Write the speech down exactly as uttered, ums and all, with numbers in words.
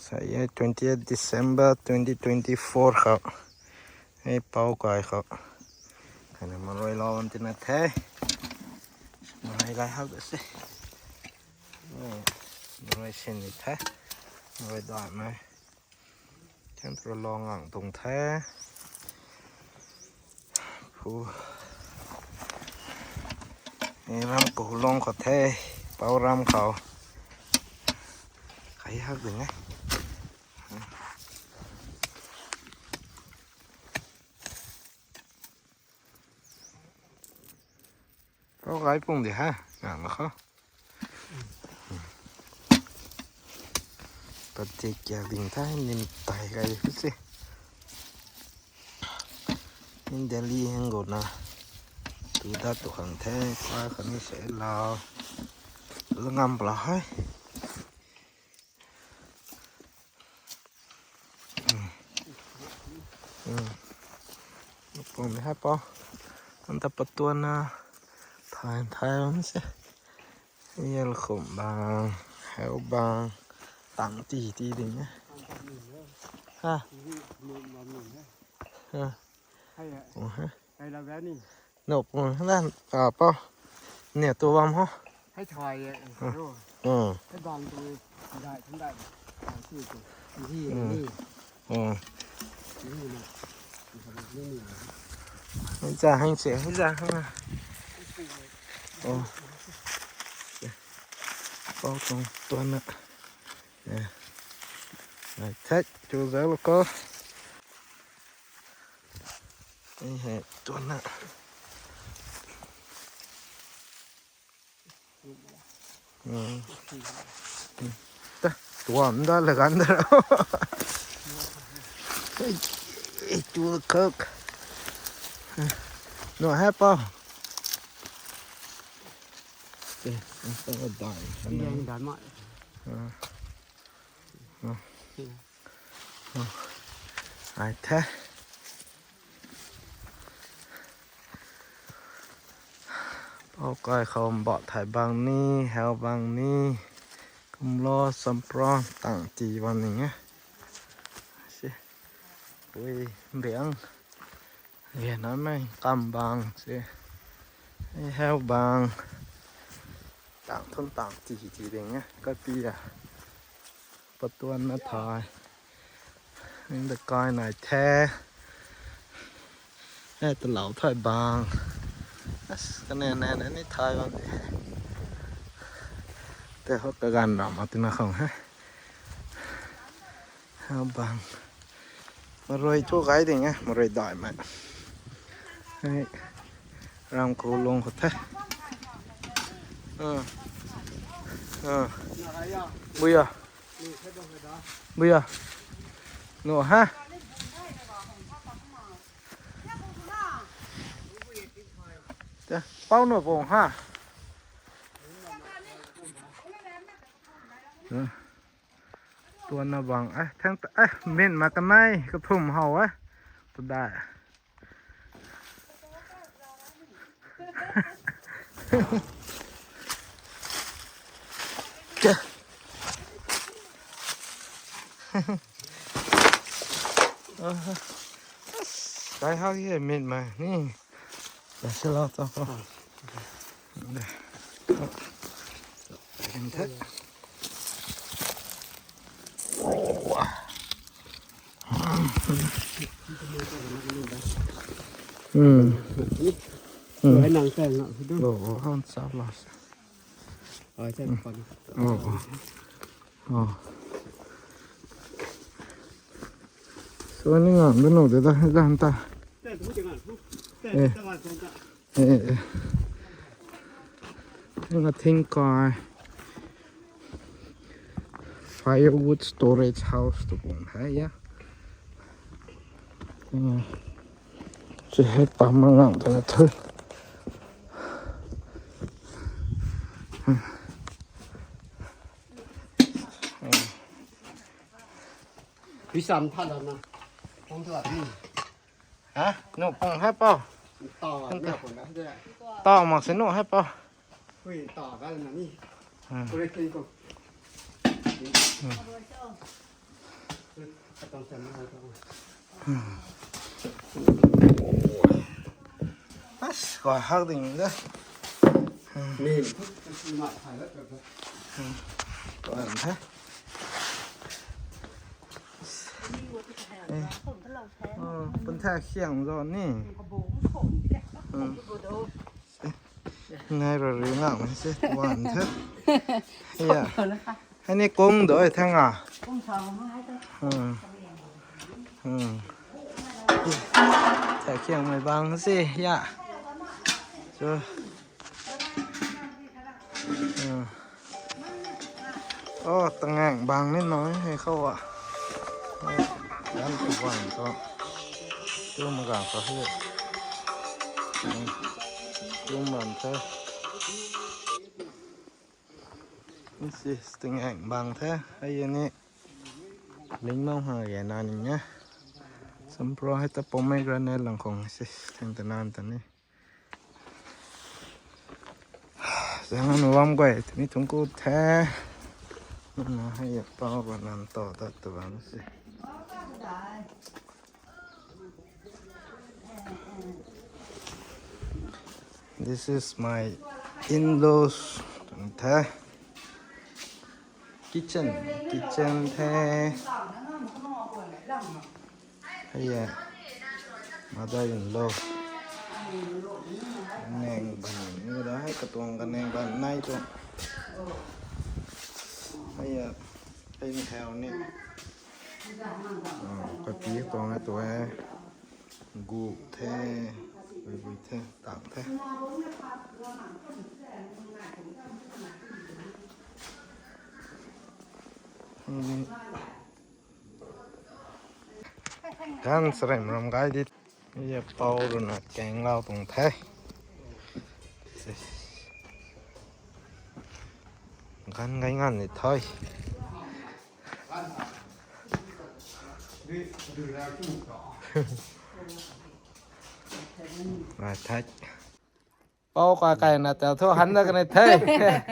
Sa ye twentieth December twenty twenty-four khou. Hei pau kai khou. Kana marui lou bam tina the. Marui lai hak da se. Marui sin ni the. Marui dai mai. Thang tro long ang tung the. Phu. Ei ram ko long khou the. Pau ram khou. Kai hak ding e. Pau kai pung di ha. Ngang na kho. Pati kya ding the, nim tai kai di se. In Delhi hang go na. Tu da tu khang the, pa kani se lau. Tu da ngam pla hai. Pum hai pau. Anta patuan na. Thai, thai bam se. Yel khum bang, hau bang, tang ti ti ding e. Ha. Ha. Oh, ha. No pung na, a, pau. Ne tu bam ho. Hai thai e. Hmm. Hai bang tu dai thun dai. Hai si tu. Ni ni. Oh. Ni ni. Ni ni. Hai za hang se, hai za hang. Oh. Pau tuang tuan na. Nai thek tu za lo ko. Ei hei tuan na. Ta tuan da la gan da. Ei tu khak. No hai pau. Ei, ei dai. Yang dan ma. Ai the. Pau kai khou mbah thai bang ni, hau bang ni, kumlo, champron, tang ti bang ni e. Si. Pui, biang. Ge na mei, kam bang, si. Hau bang. Tang thun tang ti ti ding e. Kapi a. Patuan na thai. Ning da kai nai the. E ta lau thai bang. As, kane ne ne ni thai bang di. Te ho ka gan ram a tina khang he. Hau bang. Marui thu gai ding e, marui dai mai. Hei. Ram khou long khou the. Ah. Ah. Buya. Buya. No ha. Te, pau no bong ha. Ah. Tuan na bang, eh, thang ta, eh, min ma kanei, kathum hau, eh. Tadai. Kya? Kai hak ye min ma ni. That's a lot of. Em the. Hmm. Hmm. Hai nang kai ngak hi du. Oh, han sa la. Ai sa pan. Oh. Oh. So ni ngang du no de da, da han ta. Eh. Eh, eh. Nga thing kai firewood storage house tu bun hai ya. Eh. Che hai pa ma ngang ta na thu. Pi sam tha la na. Kong tha ni. Ha? Nu pung hai pau. Tau, tau mak se nu hai pau. Hui, tau ka na ni. Hmm. Kore kin ko. Hmm. As, kua hak ding da. Kua the. Pun tha khiang zo ni. Nai ro ri ngak na se wan the. Ya. Hei ni kung doi thang a. Tha khiang mei bang se ya. So. Oh, tangang bang ni nai hei khou a. Yan tu bang tu. Tu ma gang khou hei. Tu man the. This is tangang bang the. Hei ni. Ling mau ha ge na ni e. Sampro hei ta pomegranate lang khong si thang ta nan ta ni. Zang nu bam guay tei ni tuang ku the. Na hei pau ba nan to ta tu bam si. This is my in-laws tuang the. Kitchen, kitchen the. Hei e, mother-in-law. Neng ban ni da hei katuang ka neng ban nai tuang. Hei e, hei ni hei ni. Kapi tuang e tu e. Gu the, gu the, tang the. Gan sarem ram gai di. Ye pau runa keng lau tuang the. Gan gai ngan ni thoi. Rai thai. Pau kai kai na tel thu han da kanei the.